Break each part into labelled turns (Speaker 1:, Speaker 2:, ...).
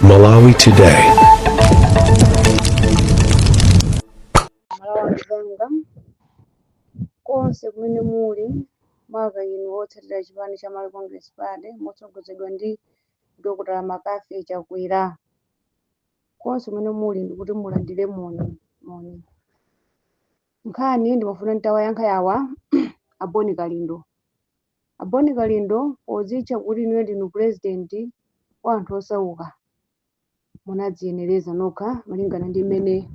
Speaker 1: Malawi Today.
Speaker 2: Malawi anzanga konse kumene muli, maka inu otsatira chipani cha Malawi Congress Party motsogozedwa ndi Dr. Makafe Chakwera, konse kumene muli ndikuti mulandire moni moni. Nkhani ndimafuna nditawayankha yawa a Bon Kalindo. A Bon Kalindo, podzitcha kuti inuyo ndinu president wa anthu osauka, munadziyenereza nokha malingana ndi mmene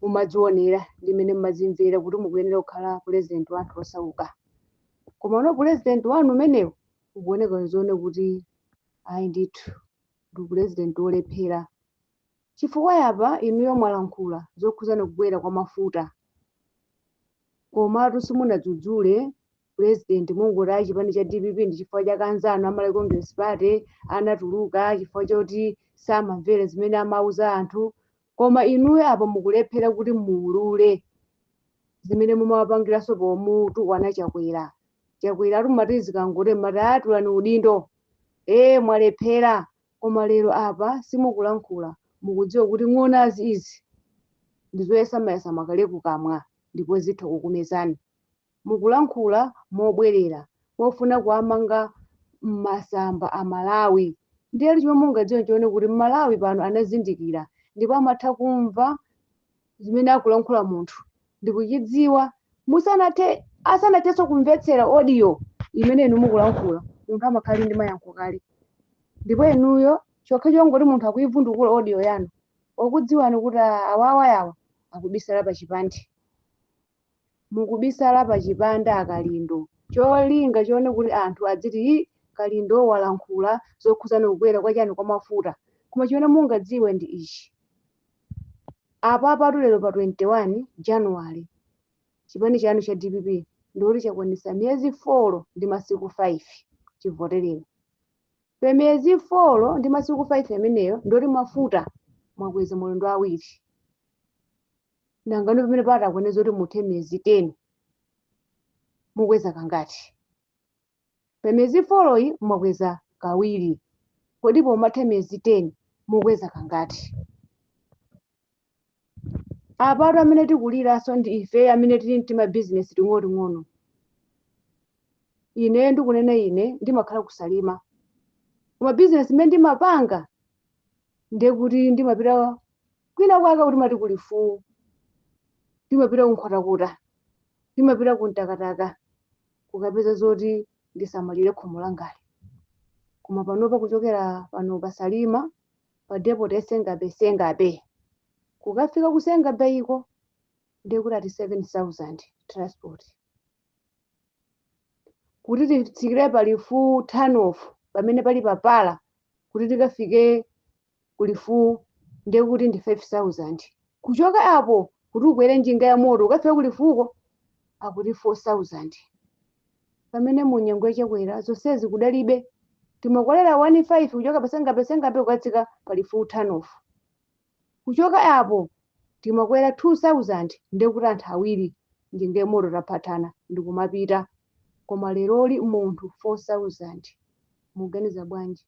Speaker 2: mumadzionera ndi mmene mumadzimvera kuti mukuyenera kukhala president wa anthu osauka. Koma uno president wanu umenewu ukuoneka zoona kuti ayi ndithu, ndi president wolephera, chifukwa yapa inuyo mwalankhula zokhuzana kukwera kwa mafuta, komatu simunadzudzule president. Mungoti ayi, chipani cha DPP ndi chifukwa cha kanzanu a Malawi Congress Party anatuluka chifukwa choti samamvera zimene amauza anthu. Koma inuyo apo mukulephera kuti muulule zimene mumawapangiranso pomutukwana Chakwera. Chakwera ati mumati zikangoti mmati atulani udindo, ee, mwalephera. Koma lero apa simukulankhula. Mukudziwa kuti ng'onazi izi ndizoyesamayesa kale kukamwa ndipo zitha kukumezani. Mukulankhula mobwerera pofuna kuwamanga m'masamba a Malawi. Ndiye chomwe mungadziwe chione kuti Mmalawi pano anazindikira ndipo amatha kumva zimene akulankhula munthu ndikuchidziwa musanathe, asanathenso kumvetsera audio imene inu mukulankhula, munthu amakhala ndi mayankho kale. Ndipo inuyo chokha chongoti munthu akuivundukula audio yanu, wakudziwani kuti awawa yawa akubisala pa chipande. Mukubisala pa chipande, aKalindo, cholinga chione kuti anthu adziti, "Ii, Kalindo walankhula zokhuzana kukwera kwa chani, kwa mafuta." Koma chimene mungadziwe ndi ichi: apapatu lero pa 21 January, chipani chanu cha DPP ndikuti chakwanisa miyezi 4 ndi masiku 5 chivotereni. Pa miyezi 4 ndi masiku 5 ameneyo, ndoti mafuta mwakweza mulendo awiri. Nangano pamene patakwaneza kuti muthe miyezi 10, mukweza kangati? Pa miyezi 4 yi mwakweza kawiri, kodi pomatha miyezi 10 mukweza kangati? Apatu amene tikuliranso ndi ife amene tili mtima business ting'onoting'ono. Ine ndikunena, ine ndimakhala kuSalima, koma business imene ndimapanga ndiye kuti ndimapita kwina kwake kuti mati kuli Lifuwu, ndimapita kuNkhotakota, ndimapita kuMtakataka kukapeza zoti ndisamalire khomo langali. Koma panopa kuchokera pano pa Salima pa depot ya Sengabe, Sengabe kukafika ku Sengabe iko, ndiye kuti ati 7000 transport. Kuti titsikire pa Lifuwu turn off pamene pali papala kuti tikafike ku Lifuwu, ndiye kuti ndi 5000. Kuchoka apo kuti ukwere njinga ya moto ukafika ku Lifuwuko, akuti 4000. Pamene mu nyengo yaChakwera zonsezi kudalibe. Timakwalera 15 kuchoka pa Sengabe, Sengabe kukatsika pa Lifuwu turn off. Kuchoka apo timakwera 2000, ndiye kuti anthu awiri njinga ya moto taphatana ndikumapita. Koma leroli munthu 4000, muganiza bwanji?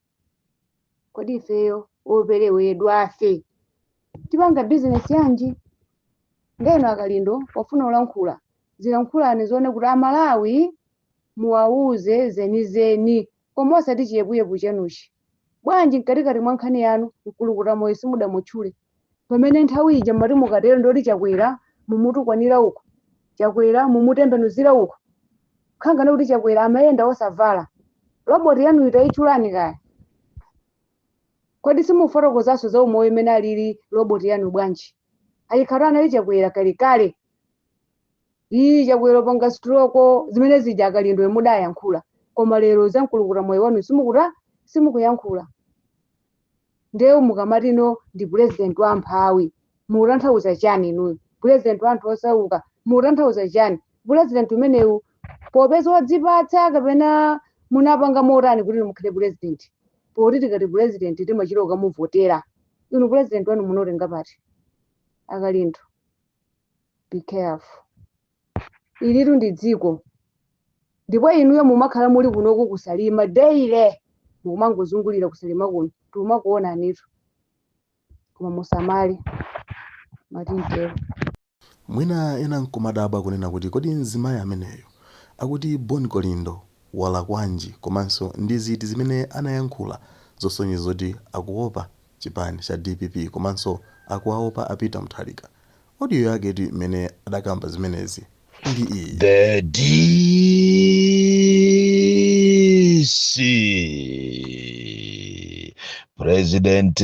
Speaker 2: Kodi ifeyo operewedwa afe tipanga bizinesi yanji? Ngeno aKalindo, pofuna kulankhula, zilankhulani zoone kuti Amalawi muwauze zenizeni, koma osati chiyepuyepu chanuchi. Bwanji mkatikati mwa nkhani yanu Mkulukuta Moyo simudamutchule, pamene nthawi ija mmati mukatero ndoti Chakwera mumutukwanira uku, Chakwera mumutembenuzira uku, khangana kuti Chakwera amayenda osavala? Roboti yanu itayitchulani kaya. Kodi simufotokozanso za umoyo imene alili roboti yanu bwanji? Ayikhala anali Chakwera kalekale, iyi Chakwera panga stroke, zimene zija aKalindo mudayankhula, koma lero za Mkulukuta Moyo wanu simukuta, simukuyankhula. Ndewu mukamati no ndi president wa amphawi, mukutanthauza chani inuyo? President wa anthu osauka, mukutanthauza chani? President umenewu popeza wadzipatsa kapena munapanga motani kuti mukhale president? Poti tikati president timachita kukamuvotera. Inu president wanu munotenga pati? AKalindo, be careful. Ilitu ndi dziko, ndipo inuyo mumakhala muli kunoku kuSalima daily, mukumangozungulira kuSalima kuno, tikumakuonanitu. Koma musamale, mati mtero.
Speaker 1: Mwina ena nkumadabwa kunena kuti kodi mzimayi ameneyo akuti Bon Kalindo walakwanji, komanso ndi ziti zimene anayankhula zosonyeza zoti akuopa chipani cha DPP komanso akuwaopa a Peter Mutharika? Audio yake ti imene adakamba zimenezi ndi iyi.
Speaker 3: The DC President,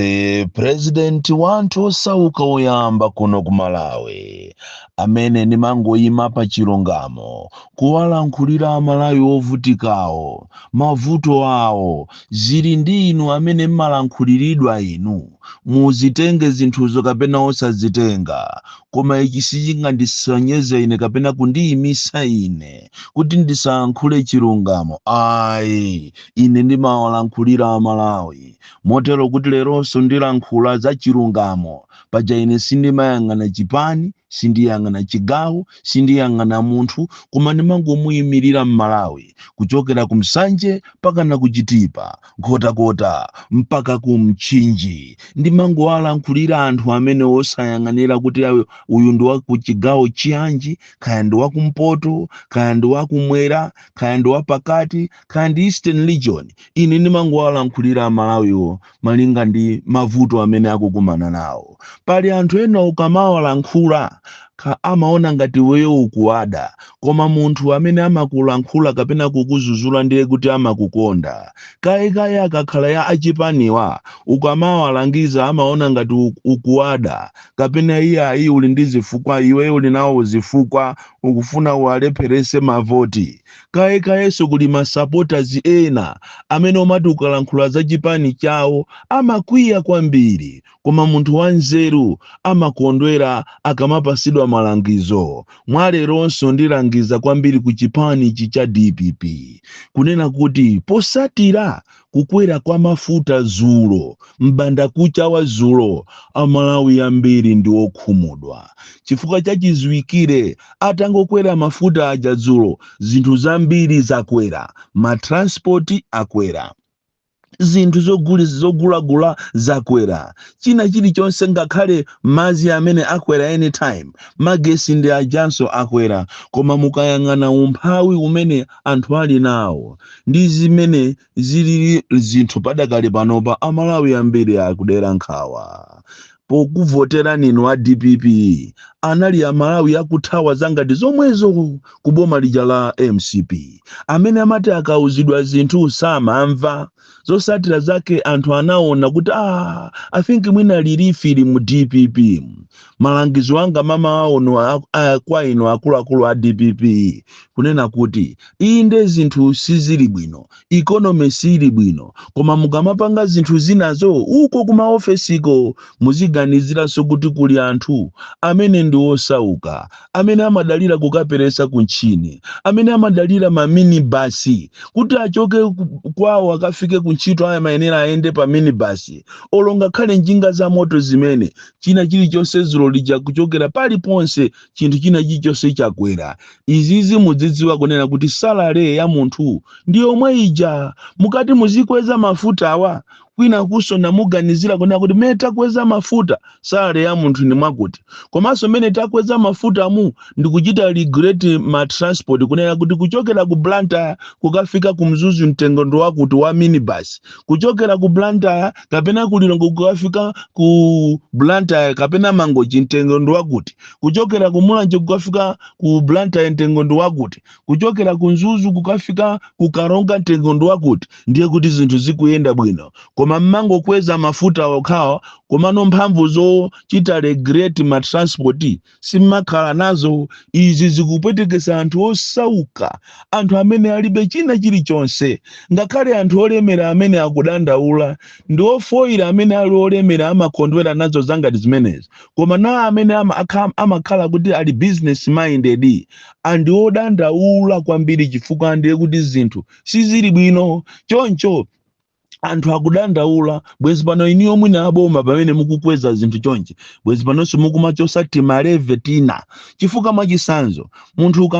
Speaker 3: President wanthu osauka oyamba kuno ku Malawi, amene ndimangoyima pa chilungamo kuwalankhulira Amalawi ovutikawo mavuto awo. Zili ndi inu amene mmalankhuliridwa, inu muzitenge zinthuzo kapena osazitenga, koma ichi sichingandisonyeze ine kapena kundiyimisa ine kuti ndisayankhule chilungamo, ayi. Ine ndimawalankhulira Amalawi, motero kuti leronso ndilankhula za chilungamo. Paja ine sindimayang'ana chipani, sindiyang'ana chigawo, sindiyang'ana munthu, koma ndimangomuyimirira Mmalawi kuchokera ku Msanje pakana ku Chitipa, Nkhotakota mpaka ku Mchinji. Ndimangowalankhulira anthu amene osayang'anira kuti ayo uyu ndi wa ku chigawo chiyanji, kaya ndi wakumpoto, kaya ndi wakumwera, kaya ndi wapakati, kaya ndi Eastern Region. Ine ndimangowalankhulira Amalawiwo malinga ndi mavuto amene akukumana nawo. Pali anthu ena ukamawalankhula amaona ngati weyo ukuwada, koma munthu amene amakulankhula kapena kukuzuzula ndiye kuti amakukonda. Kayekaye akakhala ya achipaniwa, ukamawalangiza amaona ngati ukuwada kapena iye ayi, uli ndi zifukwa, iwe uli nawo zifukwa, ukufuna uwalepherese mavoti. Kayekayenso kuli ma supporters ena amene omati ukalankhula za chipani chawo amakwiya kwambiri, koma munthu wanzeru amakondwera akamapasidwa malangizo. Mwaleronso ndilangiza kwambiri ku chipani ichi cha DPP kunena kuti posatira kukwera kwa mafuta zulo, m'bandakucha wa zulo, Amalawi ambiri ndi okhumudwa chifukwa chachiziwikire atangokwera mafuta aja dzulo, zinthu zambiri zakwera, ma transport akwera, zinthu zogulagula zakwera, china chilichonse, ngakhale madzi amene akwera anytime, magesi ndi ajanso akwera. Koma mukayang'ana umphawi umene anthu ali nawo ndi zimene zilili zinthu padakali panopa, Amalawi ambiri akudera nkhawa. Pokuvotera ninu a DPP anali Amalawi akuthawa zangati zomwezo ku boma lija la MCP, amene amati akauzidwa zinthu samamva. Zosatira zake anthu anaona kuti, ah, I think mwina relief ili mu DPP. Malangizo anga mama aono kwa inu akuluakulu a DPP kunena kuti inde, zinthu sizili bwino, economy sili bwino, koma mukamapanga zinthu zinazo uko kumaofesiko muziganiziranso kuti kuli anthu amene ndi osauka, amene amadalira kukaperesa kuntchini, amene amadalira ma minibus kuti achoke kwawo akafike kuntchito. Aya mayenera ayende pa minibus, olo ngakhale njinga za moto zimene china chilichonse zulo lija kuchokera paliponse, chinthu china chilichonse chakwera. Izizi mudzidziwa kunena kuti salary ya munthu ndi yomwe ija. Mukati muzikweza mafuta awa, kwina kuso namuganizira kunena kuti mmene takweza mafuta, salary ya munthu ndi mwakuti, komanso mmene takweza mafuta mu ndikuchita regulate ma transport kunena kuti kuchokera ku Blantyre kukafika ku Mzuzu mtengo ndi wakuti wa minibus, kuchokera ku Blantyre kapena ku Lilongwe kukafika ku Blantyre kapena Mangochi mtengo ndi wakuti, kuchokera ku Mulanje kukafika ku Blantyre mtengo ndi wakuti, kuchokera ku Mzuzu kukafika ku Karonga mtengo ndi wakuti, ndiye kuti zinthu zikuyenda bwino. Koma mmangokweza mafuta okhawa, komano mphamvu zochita regulate ma transport simmakhala nazo. Izi zikupwetekesa anthu osauka, anthu amene alibe china chilichonse. Ngakhale anthu olemera amene akudandaula ndi ofoyira, amene ali olemera amakondwera nazo zangati zimenezi, koma na amene amakhala kuti ali business minded andi odandaula kwambiri, chifukwa ndiye kuti zinthu sizili bwino. Choncho Anthu akudandaula. Bwezi pano iniyo mwina aboma, pamene mukukweza zinthu chonchi, bwezi panonso mukumachosa tima levy tina, chifukwa mwachisanzo munthu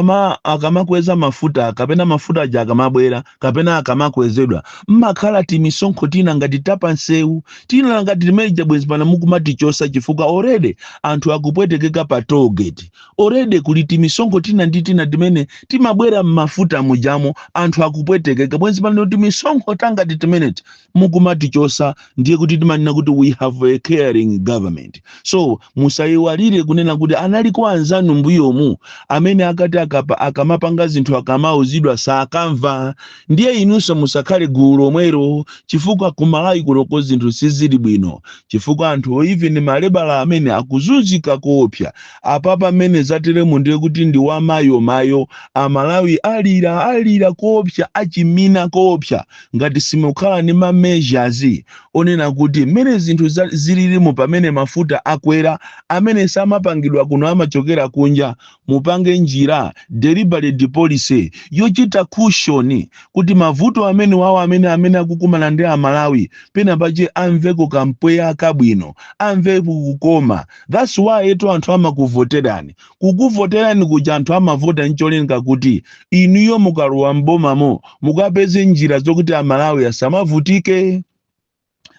Speaker 3: akamakweza mafuta, kapena mafuta aja akamabwera, kapena akamakwezedwa, mmakhala timisonkho tina ngati tapansewu, tina ngati timeja, bwezi pano mukumatichosa, chifukwa already anthu akupwetekeka pa toll gate. Already kuli timisonkho tina ndi tina timene timabwera mmafuta mujamo, anthu akupwetekeka. Bwezi pano timisonkho tangati timeneti mukumatichosa, ndiye kuti timanena kuti we have a caring government. So musayiwalire kunena kuti analiko anzanu mbuyomu amene akati akamapanga zinthu, akamauzidwa sakamva. Ndiye inunso musakhale gulu lomwero, chifukwa kumalawi kunoko zinthu sizili bwino, chifukwa anthu, even malebala amene akuzunzika koopsa apa. Pamene zateremu, ndiye kuti ndi wamayomayo. Amalawi alira, alira koopsa, achimina koopsa, ngati simukhala ndi ma measures onena kuti mmene zinthu zililimu, pamene mafuta akwera, amene samapangidwa kuno, amachokera kunja, mupange njira, deliberate policy yochita cushion kuti mavuto amene wawo amene akukumana ndi Amalawi, pena pache amveko kampweya kabwino, amveko kukoma. That's why eto anthu amakuvoterani. Kukuvoterani kuja, anthu amavota ncholinga kuti inuyo mukalowa mbomamo mukapeze njira zokuti Amalawi asamavutike.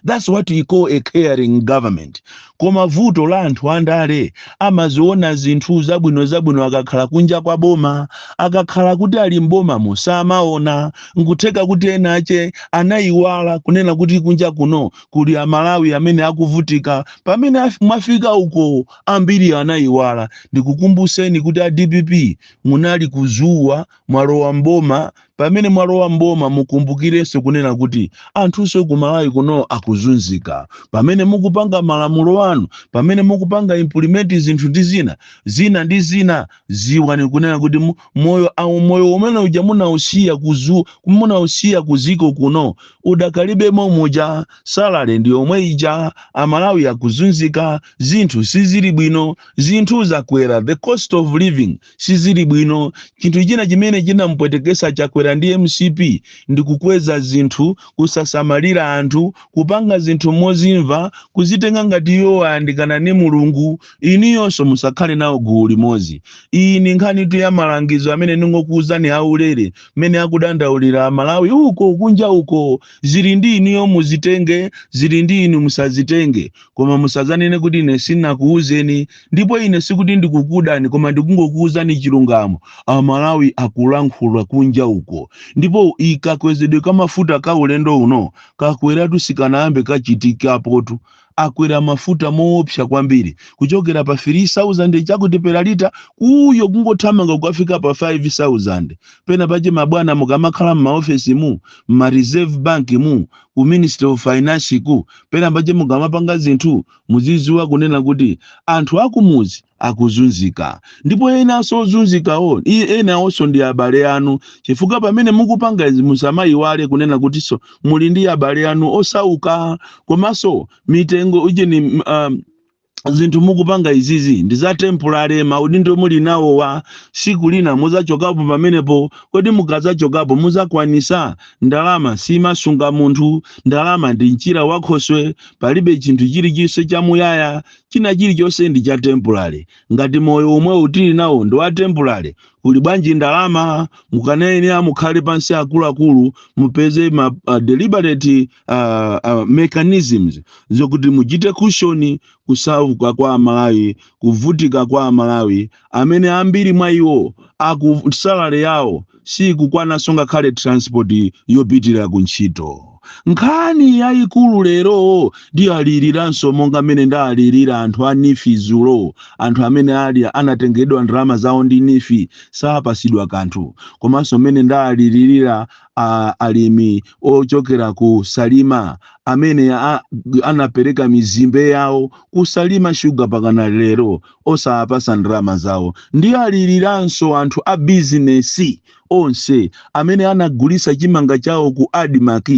Speaker 3: That's what we call a caring government. Koma vuto la anthu andale, amaziona zinthu zabwino zabwino akakhala kunja kwa boma. Akakhala kuti ali mbomamo samaona. Nkutheka kuti ena ache anayiwala kunena kuti kunja kuno kuli Amalawi amene akuvutika. Pamene mwafika uko, ambiri anayiwala. Ndikukumbuseni kuti a DPP munali kuzuwa, mwalowa mboma. Pamene mwalowa mboma, mukumbukirenso kunena kuti anthunso kumalawi kuno akuzunzika. Pamene mukupanga malamulo anu, pamene mukupanga implement zinthu ndi zina zina ndi zina, ziwani kunena kuti moyo au moyo umene uja munausiya kuziko kuno udakalibemo muja. Salary ndi yomwe ija, Amalawi akuzunzika, zinthu sizili bwino, zinthu zakwera, the cost of living sizili bwino. Chinthu china chimene chinampwetekesa Chakwera ndi MCP ndi kukweza zinthu, kusasamalira anthu, kupanga zinthu mozimva, kuzitenga ngati iwo ayandikana ni Mulungu. Iniyonso musakhale nawo gulu limodzi. Iyi ni nkhani tu ya malangizo amene ningokuwuzani aulere mmene akudandaulira Amalawi uko kunja uko. Zili ndi iniyo, muzitenge, zili ndi inu, musazitenge, koma musazanene kuti ine sinakuwuzeni. Ndipo ine sikuti ndikukudani, koma ndikungokuwuzani chilungamo. Amalawi akulankhula kunja uko, ndipo ikakwezedwe kamafuta ka ulendo uno kakweratu sikanayambe kachitikapotu. Akwera mafuta moopsa kwambiri, kuchokera pa 3000 chakuti per litre, kuyo kungothamanga kukafika pa 5000. Pena pache mabwana, mukamakhala m'maofesi mu ma Reserve Bank, mu ku Ministry of Finance ku, pena pache mukamapanga zinthu, muziziwa kunena kuti anthu akumuzi akuzunzika, ndipo enanso ozunzikawo ena onso ndi abale anu, chifukwa pamene mukupanga izi, musamayiwale kunena kutinso muli ndi abale anu osauka. Komanso mitengo ujeni, zinthu mukupanga izizi ndi za temporary. Maudindo muli nawowa, siku lina muzachokapo pamenepo. Kodi mukazachokapo muzakwanisa? Ndalama simasunga munthu, ndalama ndi mchira wakhoswe. Palibe chinthu chilichonse chamuyaya, china chilichonse ndi cha temporary. Ngati moyo omwe tili nawo ndi wa temporary, kuli bwanji ndalama? Mukanayenera mukhale pansi akuluakulu, mupeze ma deliberate mechanisms zokuti muchite cushion kusauka kwa Amalawi, kuvutika kwa Amalawi amene ambiri mwa iwo aku salary yawo sikukwananso ngakhale transport yopitirira ku ntchito. Nkhani yayikulu lero ndiyaliriranso monga mmene ndalirira anthu a NEEF zulo, anthu amene ali anatengedwa ndalama zawo ndi NEEF, sapasidwa kanthu, komanso mmene ndalirira alimi ochokera ku Salima amene anapereka mizimbe yawo kusalima shuga, pakana lero osapasa ndalama zawo. Ndiyaliriranso anthu a bizinesi onse amene anagulisa chimanga chawo ku ADMARC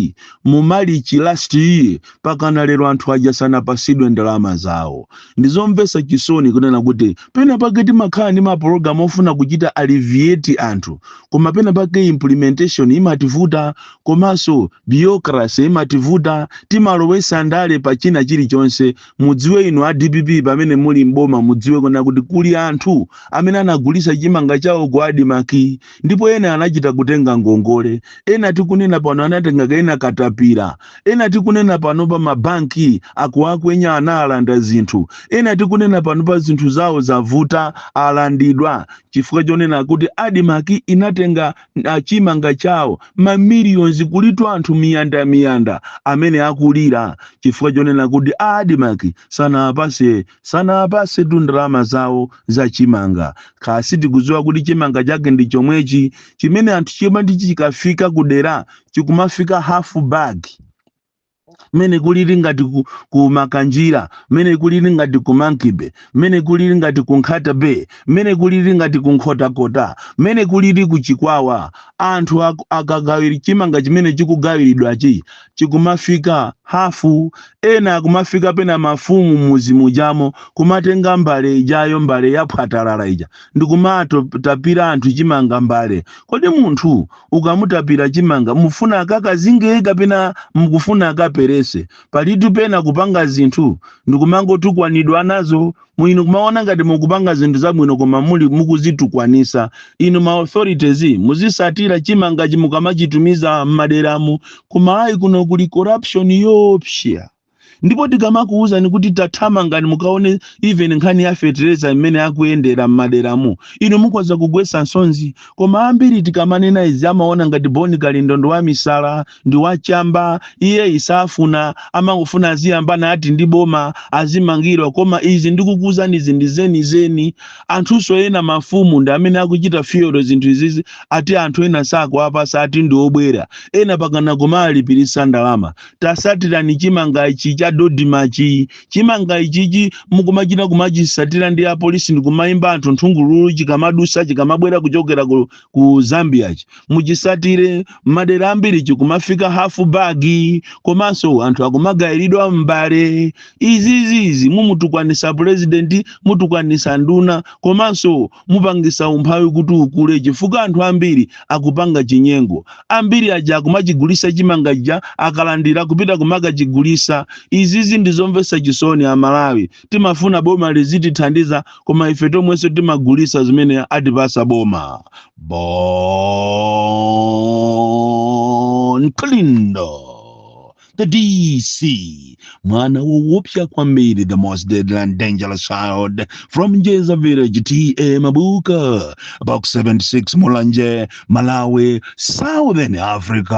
Speaker 3: mu March last year, pakana lero anthu aja sanapasidwe ndalama zawo. Ndizomvetsa chisoni kunena kuti pena pake timakhala ndi mapulogalamu ofuna kuchita alleviate anthu, koma pena pake implementation imativuta. imativuta, komanso bureaucracy imativuta. Timalowesa ndale pa china chilichonse. Mudziwe inu a DPP pamene muli mboma, mudziwe kona kuti kuli anthu amene anagulisa chimanga chawo ku ADMARC, ndipo ena anachita kutenga ngongole. Ena tikunena pano anatenga ena katapira. Ena tikunena pano pa mabanki akuakwenya, analanda zinthu. Ena tikunena pano pa zinthu zawo zavuta, alandidwa chifukwa chonena kuti ADMARC inatenga chimanga chawo ma millions. Kulitu anthu miyanda miyanda amene akulira chifukwa chonena kuti ADMARC sanapase tu ndalama zawo za chimanga. Kasi tikudziwa kuti chimanga chake ndi chomwechi chimene anthu chimati chikafika kudera chikumafika half bag, mmene kulili ngati ku Makanjira, mmene kulili ngati ku Monkey Bay, mmene kulili ngati ku Nkhata Bay, mmene kulili ngati ku Nkhotakota, mmene kulili ku Chikwawa. Anthu akagawiri chimanga chimene chikugawiridwachi chikumafika hafu. Ena akumafika pena mafumu muzi mujamo kumatenga mbale ijayo, mbale yaphwatalala ija, ndikumatapira anthu chimanga mbale. Kodi munthu ukamutapira chimanga, mufuna akakazinge kapena mukufuna akaperese? Palitu pena kupanga zinthu ndikumangotukwanidwa nazo. Mwinu kumaona ngati mukupanga zinthu zabwino, koma muli mukuzitukwanisa. Inu ma authorities, muzisatira chimanga chimukamachitumiza m'maderamo. Kumalawi kuno kuli corruption yoopsa, ndipo tikamakuwuzani kuti tathamangani mukaone even nkhani ya fetereza imene akuyendera m'maderamo, inu mukhoza kugwetsa nsonzi. Koma ambiri tikamanena izi amaona ngati Boni Kalindo ndi wamisala, ndi wachamba, iye isafuna, amangofuna aziyambana ati ndi boma, azimangirwa. Koma izi ndikukuwuzani, izi ndi zenizeni. Anthunso ena, mafumu ndi amene akuchita fuel zinthu izizi, ati anthu ena sakuwapasa, ati ndi obwera, ena pakana kumalipirisa ndalama. Tasatirani chimanga ichi cha DoDMA-chi. Chimanga ichichi mukumachita kumachisatira ndi apolisi ndikumayimba anthu nthungululu chikamadusa, chikamabwera kuchokera ku Zambiachi. Muchisatire madera ambiri, chikumafika hafu bag, komanso anthu akumagayiridwa mbale. Izizizi mumutukwanisa president, mutukwanisa nduna, komanso mupangisa umphawi kuti ukule, chifukwa anthu ambiri akupanga chinyengo. Ambiri aja akumachigulisa chimanga ja akalandira kupita kumakachigulisa. Izizi ndizomvetsa chisoni. Amalawi timafuna boma lizitithandiza, koma ife tomwenso timagulisa zimene atipasa boma. Bon Kalindo, the DC, mwana woopsa kwambiri, the most deadly and dangerous child from Jeza Village, TA Mabuka, Box 76, Mulanje, Malawi, Southern Africa.